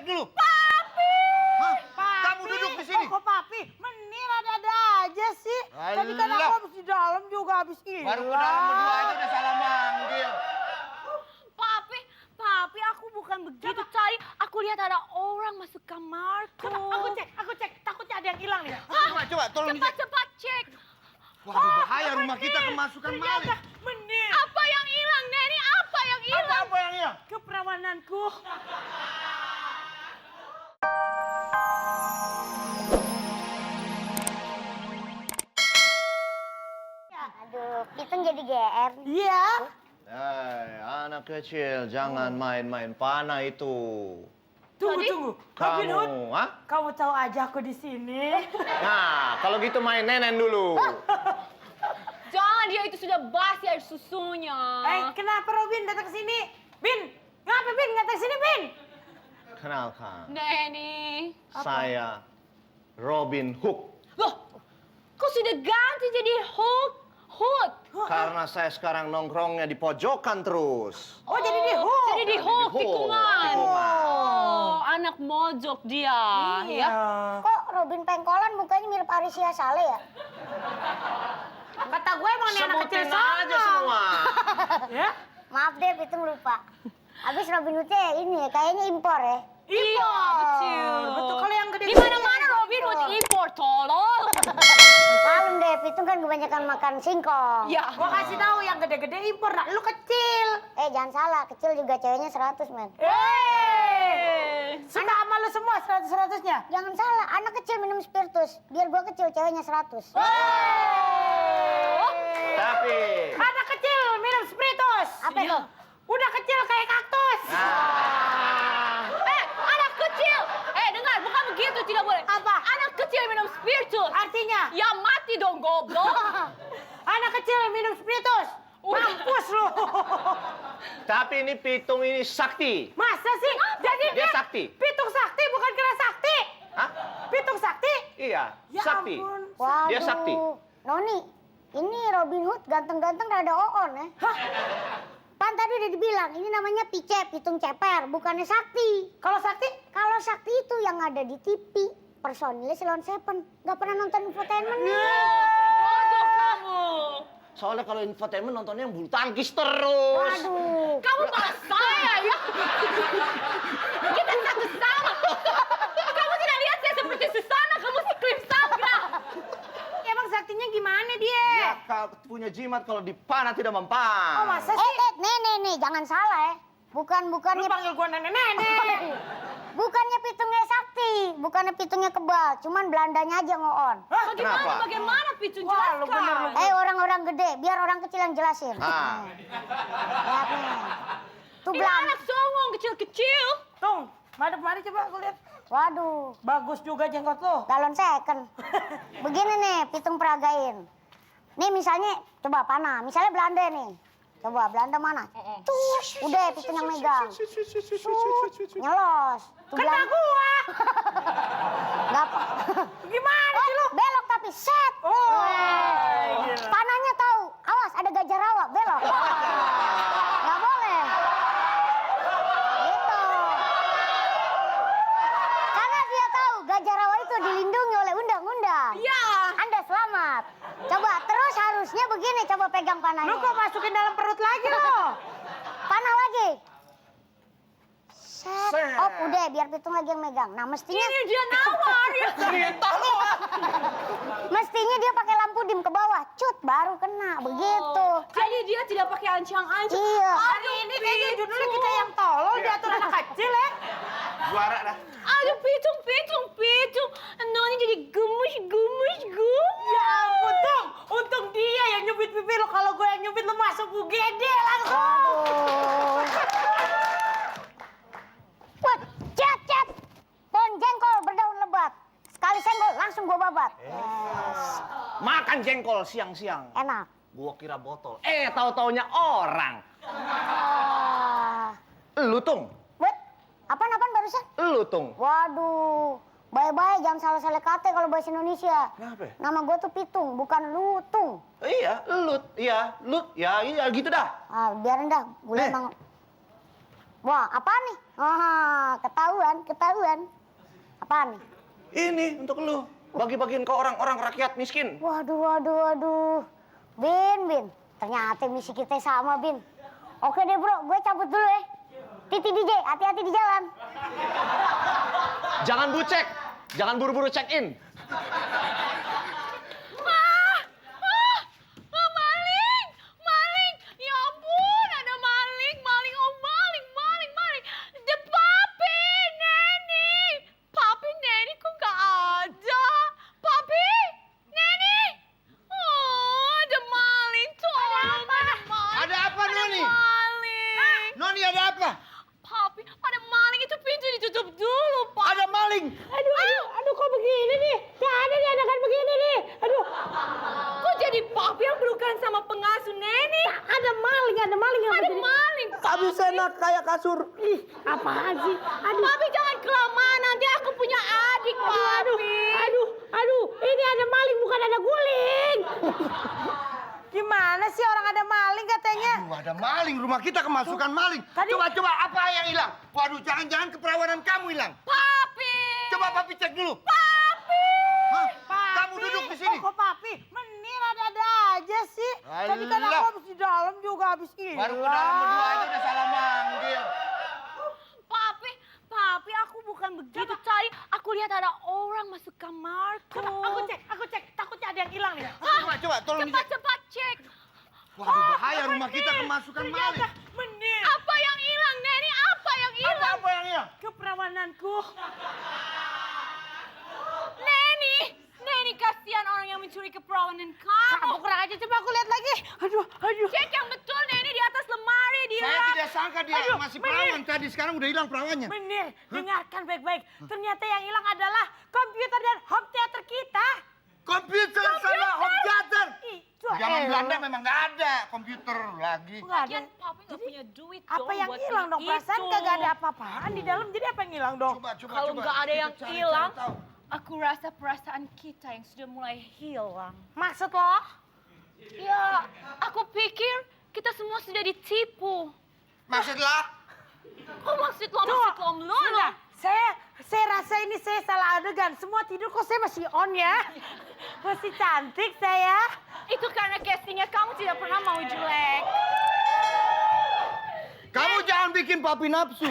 dulu. Papi! Hah? Papi! Kamu duduk di sini. Kok papi? Menir ada aja sih. Tadi kan aku Alah. habis di dalam juga habis hilang. Baru ke dalam berdua aja udah salah manggil. Papi, aku bukan begitu. Tadi aku lihat ada orang masuk kamarku. Aku cek. Takutnya ada yang hilang nih. Coba, tolong dicek. Cepat cek. Waduh, bahaya rumah kita kemasukan maling. Menir. Apa yang hilang, Neni? Apa yang hilang? Apa yang hilang? Keperawananku. Aduh, Pitung jadi GR. Iya. Anak kecil, jangan main-main panah itu. Tunggu. Robin Hood, Kamu, ah? kamu tahu aja aku di sini. Nah, kalau gitu main nenen dulu. Jangan, dia itu sudah basi air susunya. Kenapa Robin datang ke sini? Bin, ngapa Bin datang ke sini, Bin? Kenalkan, Neni. saya Robin Hood. Loh, kok sudah ganti jadi Hood? Karena saya sekarang nongkrongnya di pojokan terus. Oh, jadi di Hood. Jadi di Hood, Hood, tikungan. tikungan. Oh, anak mojok dia. Iya. Ya. Kok Robin Pengkolan mukanya mirip Arisya Saleh ya? Kata gue emang nih anak kecil Sebutin aja semua. Ya? Maaf deh, Pitung lupa. Habis Robin Hoodnya ini ya, kayaknya impor ya. Iya, betul. Betul, kalau yang gede. Di mana-mana Robin Hood impor, tolong. Malum deh, Pitung kan kebanyakan makan singkong. Ya. Gua kasih tahu yang gede-gede impor, nah lu kecil. Jangan salah, kecil juga ceweknya 100, men. Suka sama lu semua 100-100-nya. Jangan salah, anak kecil minum spiritus. Biar gua kecil, ceweknya 100. Tapi, Anak kecil minum spiritus. Apa itu? Udah kecil kayak kaktus. Anak kecil. Dengar, bukan begitu, tidak boleh. Apa? Anak kecil minum spiritus. Artinya, Ya mati dong, goblok. anak kecil minum spiritus. Mampus lu. tapi ini Pitung ini sakti. Masa sih? Jadi Dia sakti. Pitung sakti bukan kera sakti. Hah? Pitung sakti? Iya, Ya sakti. ampun. Waduh. Dia sakti. Noni, ini Robin Hood ganteng-ganteng rada oon ya. Hah? Pan tadi udah dibilang, ini namanya pice, pitung ceper, bukannya sakti. Kalau sakti? Kalau sakti itu yang ada di TV, personilnya Silon Seven. Gak pernah nonton infotainment nih. Bodoh kamu. Soalnya kalau infotainment nontonnya yang bulu tangkis terus. Waduh. Kamu malah saya ya. Kita satu sama. Kamu tidak lihat saya seperti Susana, kamu si Klim Sagra. Emang saktinya gimana dia? Ya, kau punya jimat kalau dipanah tidak mempan. Oh masa sih? Nih, jangan salah ya. Lu Bukannya panggil gua nenek-nenek. bukannya pitungnya sakti, bukannya pitungnya kebal, cuman Belandanya aja ngoon. Kenapa? Bagaimana Picu Wah, lu bener lu. jelaskan? Orang-orang gede, biar orang kecil yang jelasin. Ah. Lihat nih. Tuh Ini Beland. anak songong kecil-kecil. Tung, madep mari coba aku lihat. Waduh, Bagus juga jenggot lu. galon second. Begini nih, pitung peragain. Nih misalnya, coba panah. Misalnya Belanda nih. Coba Belanda mana? Tuh, udah pitung yang megang. Nyelos. Tuh Kena Belanda. gua. Nggak apa. Gimana sih lu? Belok tapi set. Oh, gila. Panahnya tahu. Awas ada gajah rawa, belok. Nggak boleh. Gitu. Karena dia tahu gajah rawa itu dilindungi oleh undang-undang. Ya. Anda selamat. Coba terus harusnya begini, coba pegang panahnya. Lu kok masukin dalam perut lagi lo? Panah lagi. Set. Set. Oh, udah biar pitung lagi yang megang. Nah, mestinya Ini dia nawar ya. mestinya dia pakai lampu dim ke bawah. Cut, baru kena. Begitu. Jadi dia tidak pakai ancang-ancang. Iya. Hari ini kayaknya judulnya kita yang tolol diatur anak kecil ya. Juara dah. Aduh, Pitung. Noni jadi gemes. Ya ampun dong, untung dia yang nyubit pipi lo. Kalau gue yang nyubit lo masuk UGD langsung. Wah, cet. Pohon jengkol berdaun lebat. Sekali senggol langsung gua babat. Makan jengkol siang-siang. Enak. Gua kira botol. Tahu-taunya orang. Ah. Lu Tung. Wait, apaan barusan? Lu Tung. Waduh, bye-bye jangan salah-salah kata kalau bahasa Indonesia. Kenapa? Nama gua tuh Pitung, bukan Lutung. Iya, lut. Iya, lut. Ya, iya gitu dah. Ah, biarin dah, gue Eh. emang Wah, apa nih? Ketahuan. Apa nih? Ini untuk lu. Bagi-bagiin ke orang-orang rakyat miskin. Waduh. Bin. Ternyata misi kita sama, Bin. Oke deh, bro. Gue cabut dulu ya. Titi DJ, hati-hati di jalan. Jangan bucek. Jangan buru-buru check in. Maling! Ya ampun, ada maling! Oh, maling! The Papi, Neni! Papi, Neni kok nggak ada? Papi, Neni! Oh, ada maling, tolong! Ada apa, Noni? Maling! Noni, ada apa? Papi, ada maling, itu pintu ditutup dulu, Pak. Ada maling. Aduh, kok begini nih? Gak ada nih, anakan begini nih. Aduh, Kok jadi Papi yang pelukan sama pengasuh Neni? ada maling yang Ada begini. maling, Habis enak kayak kasur. Ih, apaan sih? Aduh, Papi jangan kelamaan, nanti aku punya adik, Papi. aduh, ini ada maling bukan ada guling. Gimana sih orang ada maling katanya? Aduh, ada maling, rumah kita kemasukan maling. Tadi- Coba apa yang hilang? Waduh, jangan-jangan keperawanan kamu hilang. Papi! Coba papi cek dulu. Papi! Hah? Papi. Kamu duduk di sini. Oh, kok papi? Menir ada aja sih. Tadi kan aku Alah. habis di dalam juga habis hilang. Baru ke dalam berdua aja udah salah manggil. Papi, aku bukan begitu. Tadi aku lihat ada orang masuk kamarku. Aku cek. Takutnya ada yang hilang nih. Coba, tolong dicek. Cepat cek. Waduh, bahaya rumah kita kemasukan maling. Ternyata menir. Apa yang hilang, Neni? Apa yang hilang? Apa yang hilang? Keperawananku. Neni, kasihan orang yang mencuri keperawanan kamu. Kamu kurang aja, coba aku lihat lagi. Aduh. Cek yang betul, Neni, di atas lemari, di Saya rak. tidak sangka dia Aduh, masih Menir. perawan tadi. Sekarang udah hilang perawannya. Menir, dengarkan baik-baik. Ternyata yang hilang adalah komputer dan home theater kita. Komputer sama home theater. Itu Zaman elah. Belanda memang nggak ada komputer lagi. Nggak ada. Lagian Papi nggak punya duit Apa dong yang buat hilang dong? beli Perasaan itu. kagak ada apa-apaan di dalam. Jadi apa yang hilang dong? Coba. Kalau nggak ada Kita yang cari hilang, tahu. aku rasa perasaan kita yang sudah mulai hilang. Maksud lo? Ya, aku pikir kita semua sudah ditipu. Maksudlah? Kok maksud lo melulu? Sudah, saya rasa ini saya salah adegan. Semua tidur kok saya masih on ya. Masih cantik saya. Itu karena castingnya kamu tidak pernah mau jelek. Kamu jangan bikin papi nafsu.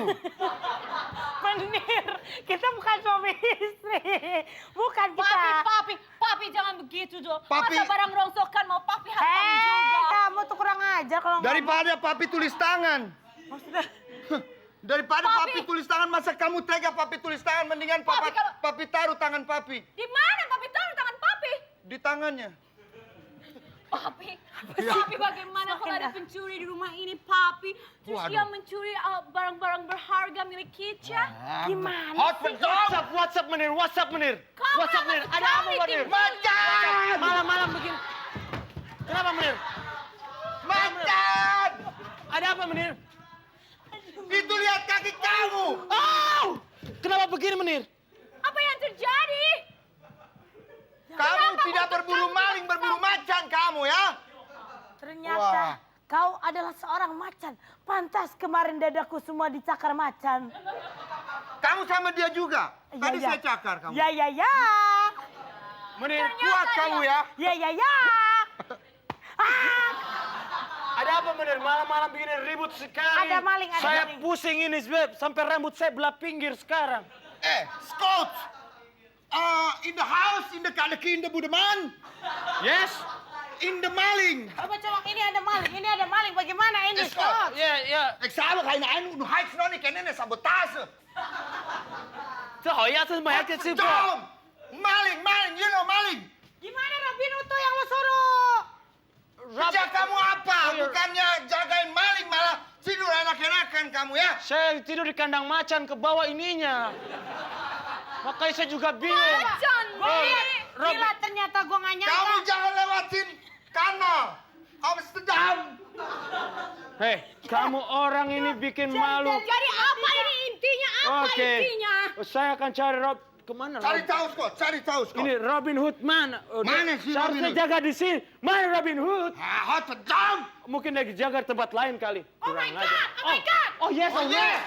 Menir, kita bukan suami istri. Bukan kita. Papi jangan begitu dong. Papi- Masa barang rongsokan mau papi hantam Hei, juga. kamu tuh kurang ajar kalau ngomong. Daripada papi tulis tangan. Maksudnya, Daripada Papi. papi tulis tangan, masa kamu tega papi tulis tangan? Mendingan Papi, kalau- papi taruh tangan papi. Di mana papi taruh tangan papi? Di tangannya. Papi bagaimana kalau ada pencuri di rumah ini, Papi? Terus Waduh. dia mencuri barang-barang berharga milik kita? gimana Hot sih? betul. WhatsApp Menir. Kamu WhatsApp Menir. Ada apa sekali Menir? timbul. Macan! Malam-malam begini. Kenapa Menir? Macan! Ada apa Menir? Itu lihat kaki kamu. Oh! Kenapa begini Menir? Apa yang terjadi? Kamu tidak berburu maling, berburu macan kamu ya. Ternyata Wah. kau adalah seorang macan. Pantas kemarin dadaku semua dicakar macan. Kamu sama dia juga. Tadi Ya. saya cakar kamu. Ya. Menir, Kuat kamu ya. Ya. ada apa Menir? Malam-malam begini ribut sekali. Ada maling, ada Saya maling. pusing ini Beb. Sampai rambut saya belah pinggir sekarang. Scott. In the house, in the key, in the budeman, Yes? in the maling. Coba ini ada maling. Bagaimana ini, Scott. Scott? Ja. Ik sabe keine Ahnung, du heizt noch nicht kennen, Sabotage. Ja, das ist mein Herz jetzt. Tom! Maling, you know maling. Gimana Robin Uto yang lo suruh? Kerja kamu apa? Bukannya jagain maling, malah tidur enak-enakan kamu ya. Saya tidur di kandang macan ke bawah ininya. Makanya saya juga bingung. Macan, Bi. Gila ternyata gue gak nyangka. Kamu jangan lewatin kanal. Amsterdam. Hei, kamu orang ini bikin malu. Jadi apa ini intinya? Apa Oke. intinya? Saya akan cari Kemana? Cari tahu Scott, cari tahu Scott. Ini Robin Hood mana? Mana si Robin Seharusnya Hood? jaga di sini. Mana Robin Hood? Hot dog! Mungkin lagi jaga tempat lain kali. Oh my Kurang God, ajar. oh my God. Oh yes, Oh oh yes. yes!